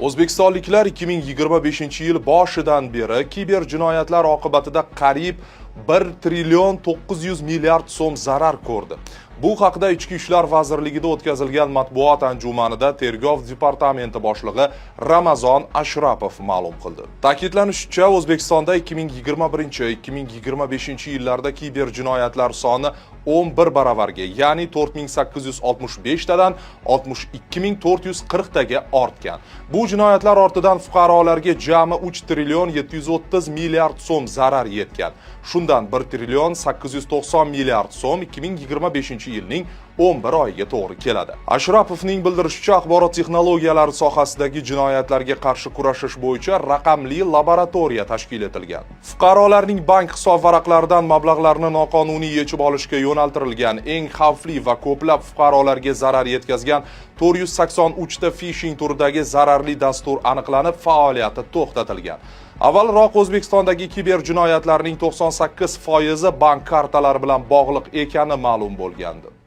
O'zbekistonliklar 2025-yil boshidan beri kiber jinoyatlar oqibatida qariyb 1 trillion 900 milliard so'm zarar ko'rdi. Bu haqda Ichki ishlar vazirligida o'tkazilgan matbuot anjumanida Tergov departamenti boshlig'i Ramazon Ashrapov ma'lum qildi. Ta'kidlanishicha, O'zbekistonda 2021-2025 yillarda kiber jinoyatlar soni 11 baravarga, ya'ni 4865 tadan 62 440 taga ortgan. Bu jinoyatlar ortidan fuqarolarga jami 3 trillion 730 milliard so'm zarar yetgan. Shundan 1 trillion 890 milliard so'm 2025 yilning 11 oyiga to'g'ri keladi. Ashrapovning bildirishicha, axborot texnologiyalari sohasidagi jinoyatlarga qarshi kurashish bo'yicha raqamli laboratoriya tashkil etilgan. Fuqarolarning bank hisob varaqlaridan mablag'larni noqonuniy yechib olishga yo'naltirilgan eng xavfli va ko'plab fuqarolarga zarar yetkazgan 483 ta fishing turidagi zararli dastur aniqlanib, faoliyati to'xtatilgan. Avvalroq O'zbekistondagi kiber jinoyatlarning 98 foizi bank kartalari bilan bog'liq ekani ma'lum bo'lgandi.